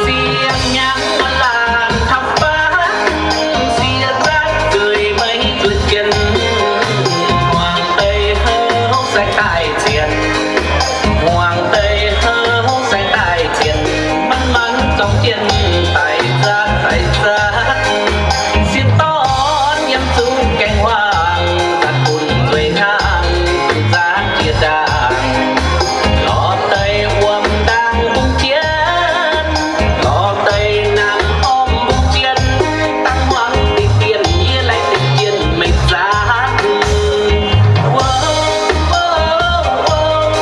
Siemv hnyangx muonz laanh taux fatv, sieqv zaatv zueiz maiv zueiz jien. Hmuangx deix houv sai daaih cien, hmuangx deix houv sai daaih cien, manc-manc zorngx jien daic zaatv daic zaatv. Sieqv dorn yiem zuqc gaengh huaang, zaatv bun zueiz hnangv, bun zaatv jiex ndaangc. Lorz deix wuom ndaangc mbungv jien, lorz deix naamh orm mbungv jien, dangh hmuangx deix dien yie laih deix jien mengh zaatv. Wuov, wuov, wuov,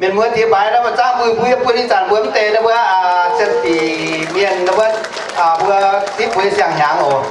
Mienh muoz diex baaix naaiv, mbuo zaangv mbuo, mbuo yie bun ih zanc mbuo mv deix naaiv mbuo, ah, cien-diqc mienh naaiv mbuo, ah, mbuo zipv mbuo nyei siang-hnyangx oc.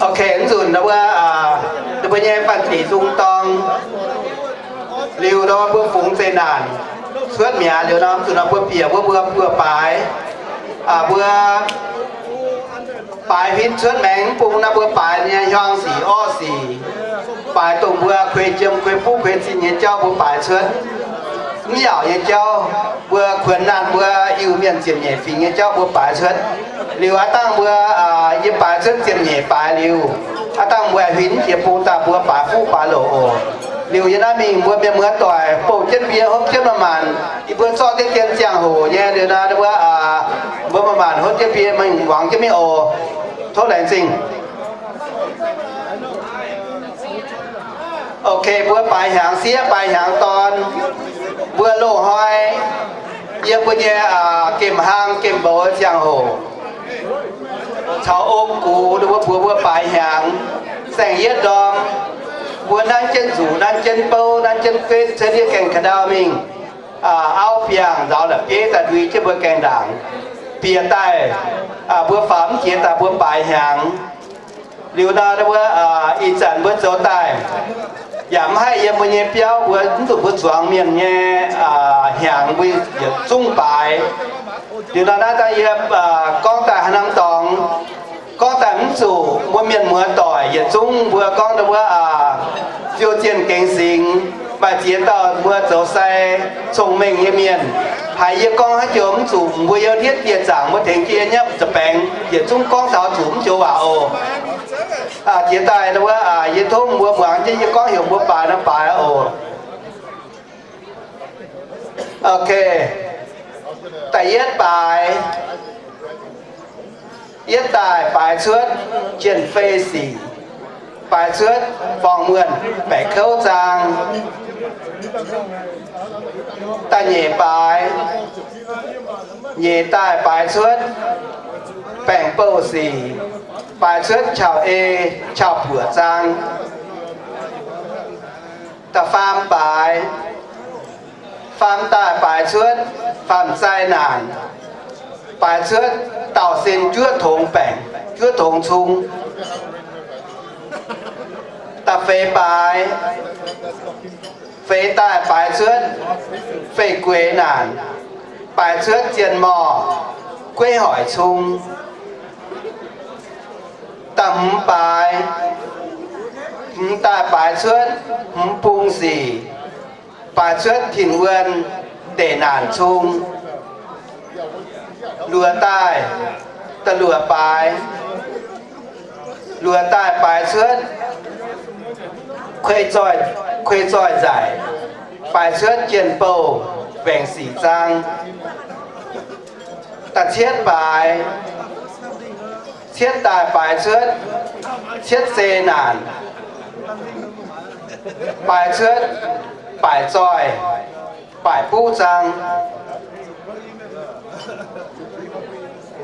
Ok, mv nzunc ninh mbuo, ninh mbuo nyei faanh diqc zung dorng liuz nor, mbuo fungx zeqc naanc cuotv mi'aqv. Liuz nor, mv nzunc nor mbuo bieqc wuov mbuo buoz-baaix, mbuo baaix huin cuotv maengx mv bung naaiv, mbuo baaix nyei hiuang sic orqv sic, baaix dongh mbuo kuei jiem kuei buv kuei zinh nyei jauv mbuo baaix cuotv. Mv yaauc nyei jauv, mbuo kuonx naanh mbuo Iu-Mienh ziepc nyeic fingx nyei jauv mbuo baaix cuotv. Liuz aav dangh mbuo, yie baaix cuotv ziepc nyeic baaix liuz, aav dangh mbuo huin jiex bung daaih mbuo baaix fuqv baaix loc oc. Liuz yie naaiv mingh mbuo mienh muoz doic bouh jienv mbie hopv jienv maaih maanc, yie mbuo zorqv diqv dien ziangh hoc nyei liuz naaiv mbuo, mbuo maaih maanc hopv jienv mbie mingh muangx jienv mingh oc. Tov laengz zingh. Ok, mbuo baaix hnyangx sieqv baaix hnyangx dorn, mbuo loz-hnoi yiem mbuo nyei gemh hlang gemh mboux ziangh hoc caux ong gux ninh mbuo mbuox mbuo baaix hnyangx, saeng-yietv ndorm, mbuo nanv jienv nzuqc, nanv jienv bouv, nanv jienv guetv cuotv ndiev gaengh ka'ndau mingh, auv biangh nzaaux la'bieiv daaih ndui jienv mbuo gaengh ndaangc. Bieqc daaih, mbuo faaux mv jiex daaih mbuo baaix hnyangx. Liuz nor, mbuo ih zanc mbuo zoux daaih yaac mv haih yiem mbuo nyei biauv, mbuo mv zuqc mbuo zuangx mienh nyei hnyangx, mbuo yietc zungv baaix. Liuz nor naaiv dangh yie gorngv daaih haaix norm dorngx, gorngv daaih mv zuqc mbuo mienh muoz doic yietc zungv mbuo gorngv daaih wuov, fiou zienh gengx singx, maaih ziex dauh mbuo zoux sai cong-mengh nyei mienh. Haiz yie gorngv haaix joux mv zuqc, mbuo youh hietv dieh zaangc mbuo tengx jienv nyei za'baengx yietc zungv gorngv taux zuqc mv joux waac oc. Jiex daaih wuov, yie tov mbuo muangx jienv yie gorngv heuc mbuo baaix nor baaix oc. Ok. Da'yietv baaix, yietv daaih baaix cuotv jien-fei sic, baaix cuotv forng-muonh baeqc kouv zaang. Da'nyeic baaix, nyeic daaih baaix cuotv baengc bouh sic, baaix cuotv qauv-ei qauv-buoqc zaang. Da'faam baaix, faam daaih baaix cuotv faam-zai naanc, baaix cuotv dauh sin juov tongx baengc, juov tongx cung. Da'feix baaix, feix daaih baaix cuotv fei-gueix naanc, baaix cuotv zien morh, gueiv hoic cung. Da'hmz baaix, hmz daaih baaix cuotv hmz bung sic, baaix cuotv tin-wuon ndeic naanc cung. Luoqc daaih, da'luoqc baaix, luoqc daaih baaix cuotv kuei zoih, kuei zoih nzaic, baaix cuotv jien-bouh baengc sic zaang. Da'cietv baaix, cietv daaih baaix cuotv cietv zei naanc, baaix cuotv baaic zoih baaic buv zaang.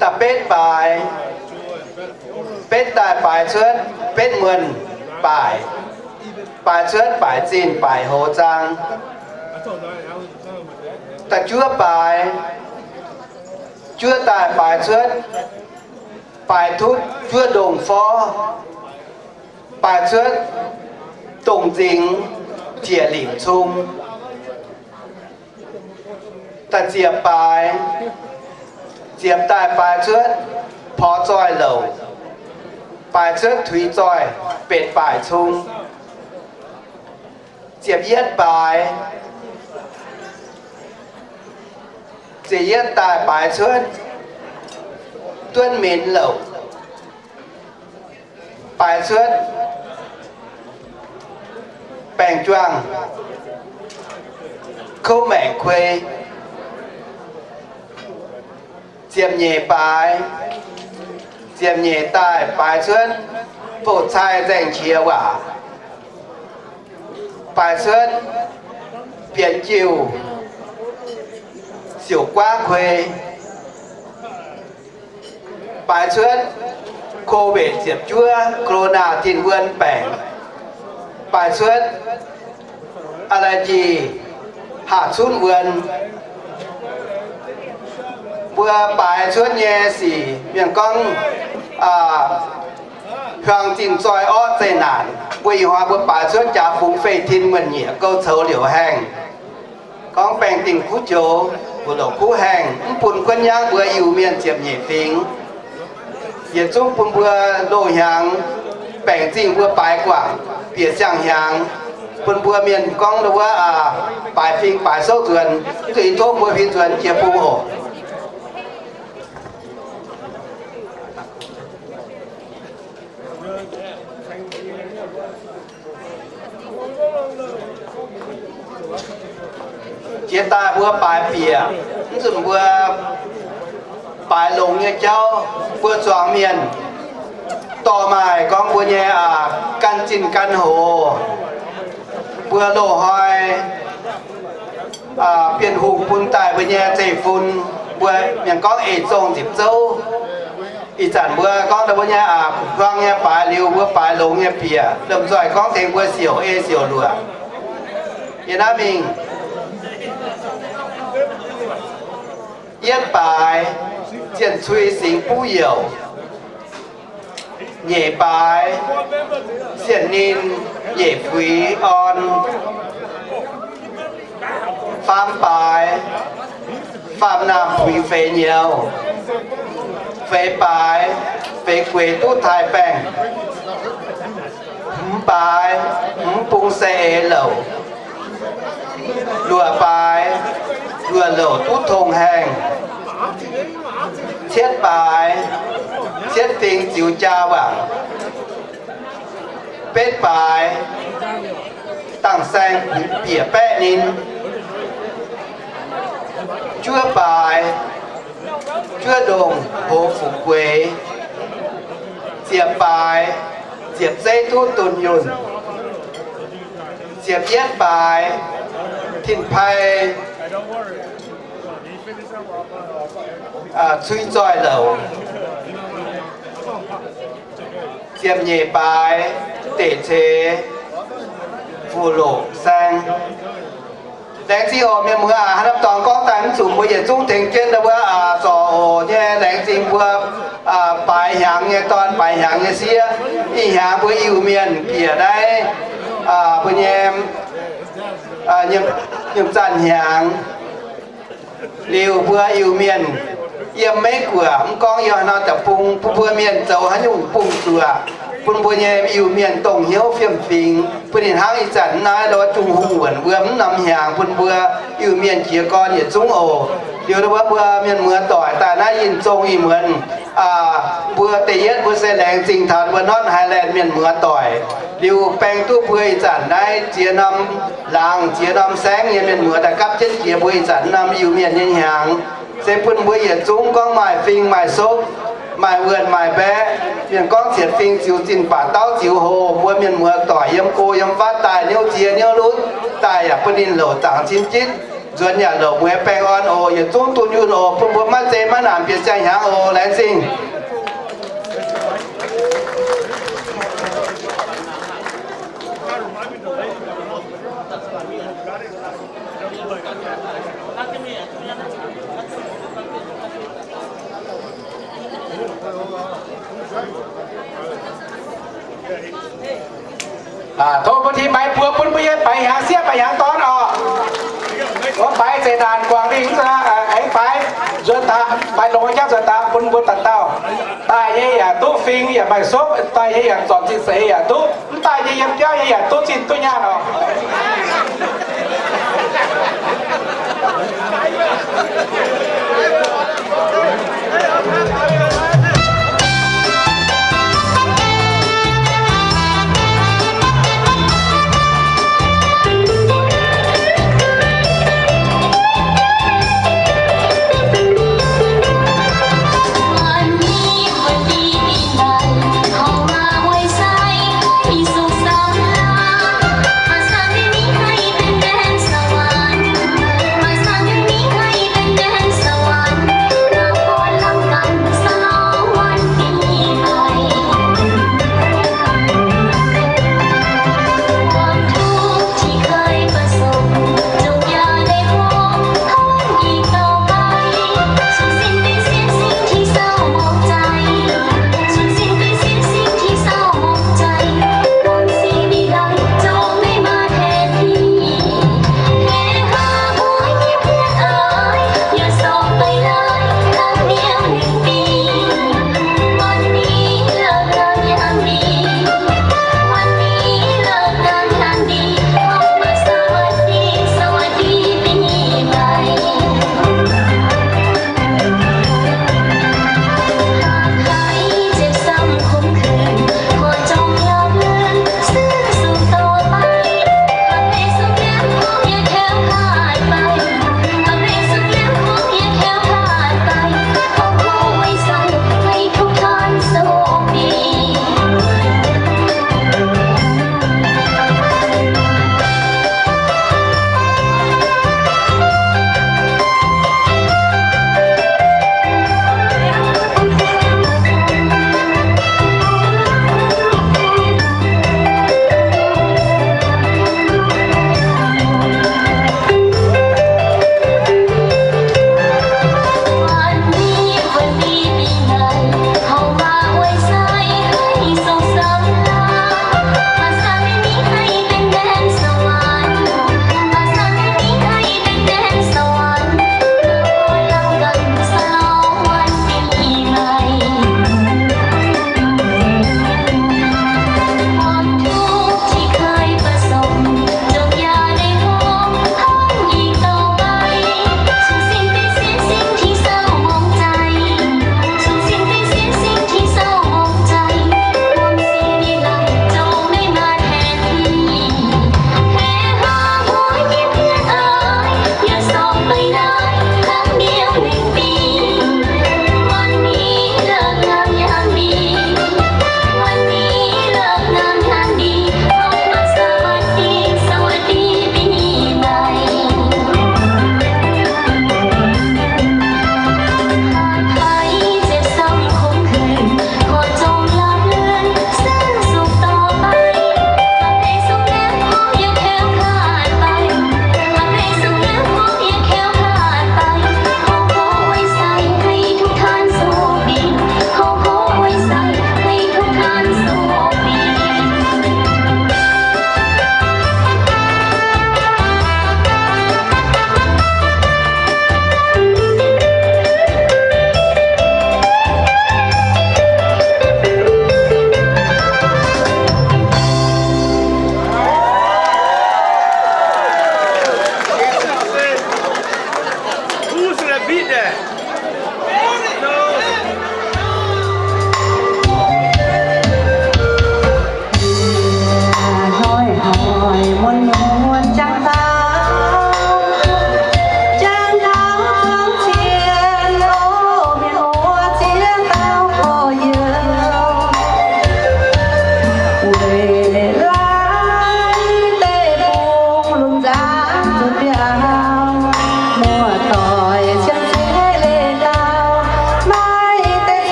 Da'betv baaix, betv daaih baaix cuotv betv muonh baaic, baaix cuotv baaic zinh baaic hoz zaang. Da'juov baaix, juov daaih baaix cuotv baaix tutv juov ndongh forv, baaix cuotv dongh nzingx ziec linc cung. Da'ziepc baaix, Ziepc daaih baaix cuotv porx zoih louc, baaix cuotv tuix zoih, betc baaic cung. Ziepc yietv baaix, ziepc yietv daaih baaix cuotv duonv minz louc, baaix cuotv baeng-juangh kouv maengc kuei. Ziepc nyeic baaix, ziepc nyeic daaih baaix cuotv bouh cai nzaeng qiex waac, baaix cuotv bienx jiuh siouc guaav kuei, baaix cuotv COVID ziepc juov, corona tin wuon baengc, baaix cuotv aa laa jih haah cunv wuon. Mbuo baaix cuotv nyei sic mienh gorngv hiuang zinh zoih orqv zeqc naanc. Mbuo ih hnoi mbuo baaix cuotv jaax fungx fei tin muonh nyieqc gouv coux liouc haengh. Gorngv baengh dingh kuv joux, mbuo loc kuv haengh, mv bun guonv nyangv mbuo Iu-Mienh ziepc nyeic fingx. Yietc zungv bun mbuo loz-hnyangx, baengc zingh mbuo baaix guangc, bieqc siang-hnyangx, bun mbuo mienh gorngv wuov baaix fing baaix souv nzuonx, zuqc tov mbuo huin nzuonx jiex bung oc. Jiex daaih mbuo baaix bieqc, mv nzunc mbuo baaix longx nyei jauv, mbuo zuangx mienh dorh maaih gorngv mbuo nyei aa, gan zinh gan hoc, mbuo loz-hnoi Bienh Hungh bun daaih mbuo nyei zeiv-fun, mbuo mienh gorngv eix zong nzipc zouv. Ih zanc mbuo gorngv mbuo nyei aa, kuv buang nyei baaix liuz, mbuo baaix longx nyei bieqc, lomh nzoih gorngv tengx mbuo siouc ei siouc luoqc. Yie naaiv mingh, yietv baaix, zienh cui singx buv youc. Nyeic baaix, zienh ninh nyeic fuix orn. Faam baaix, faam naamh puix feix nyouz. Feix baaix, feix gueix duqv taaih baengh. Hmz baaix, hmz bung se eix louc. Luoqc baaix, luoqc louc duqv tong haengh. Cietv baaix, cietv fingx ziux jaa waangc. Betv baaix, dangh saeng bieqc baeqv ninh. Juov baaix, juov ndongh hoz fuqv gueix. Ziepc baaix, ziepc zeiv duqv dunh yunh. Ziepc yietv baaix, tin-pai cui zoih louc. Ziepc nyeic baaix, deic ceix fuqv loqc saeng. Laengz zingh oc mienh muoz aac, haaix norm dorngx gorngv daaih mv zuqc mbuo yietc zungv tengx jienv wuov aa, zorc oc nyei. Laengz zingh mbuo baaix hnyangx nyei dorn, baaix hnyangx nyei sieqv. Ih hnyangx mbuo Iu-Mienh bieqc naaiv mbuo nyei nyiemc zanc hnyangx. Liuz mbuo Iu-Mienh yiem Meiv-Guoqv, mv gorngv yiem haaix norm deic-bung, bun mbuo mienh zoux haaix nyungc bung zuoqc, bun mbuo nyei Iu-Mienh dongh hnyouv fiem-fingx, bun ninh hnangv ih zanc naaiv lorz Jung Hungh wuonc wuom mv norm hnyangx, bun mbuo Iu-Mienh jiez gorn yietc zungv oc. Liuz wuov mbuo mienh muoz doic daaih naaiv yinh zong ih muonz, mbuo da'yietv mbuo se laengz zingh taux mbuo North Highland mienh muoz doic. Liuz baeng duqv mbuo ih zanc naaiv ziex norm laangz ziex norm saengv nyei mienh muoz daaih gapv jienv jiex mbuo ih zanc norm Iu-Mienh nyei hnyangx, se bun mbuo yietc zungv gorngv maaih fing maaih sopv, maaih wuonh maaih mbaeqv. Mienh gorngv cietv fing ziux zinh, baac dauh ziux hoc. Mbuo mienh muoz doic yiem go yiem fatv daaih, niouv ziex niouv lutv daaih yaac bun ninh louc zaangc cin jitv, nzuonx yaac louc mueiz baengh orn oc. Yietc zungv dunh yunh oc, bun mbuo maiv zeiz maiv naanc bieqc ziangh hnyangx oc. Laengz zingh. Tov mbuo ti maiv buo bun mbuo nyei baaix hnyangx sieqv baaix hnyangx dorn oc. Mbuo baaix zeqc naanc guangc lingh, aengx baaix Nzuonx daaih, maaih longx nyei jauv nzuonx daaih bun mbuo dauh dauh. Daaih nyei yaac duqv fing, yaac maaih sopv. Daaih nyei yaac zornc zinh seix yaac duqv. Mv daaih nyei yiem biauv nyei yaac duqv zinh duqv nyaanh oc.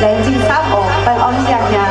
Laengz zingh camv oc, baengh orn ziangh hnyangx.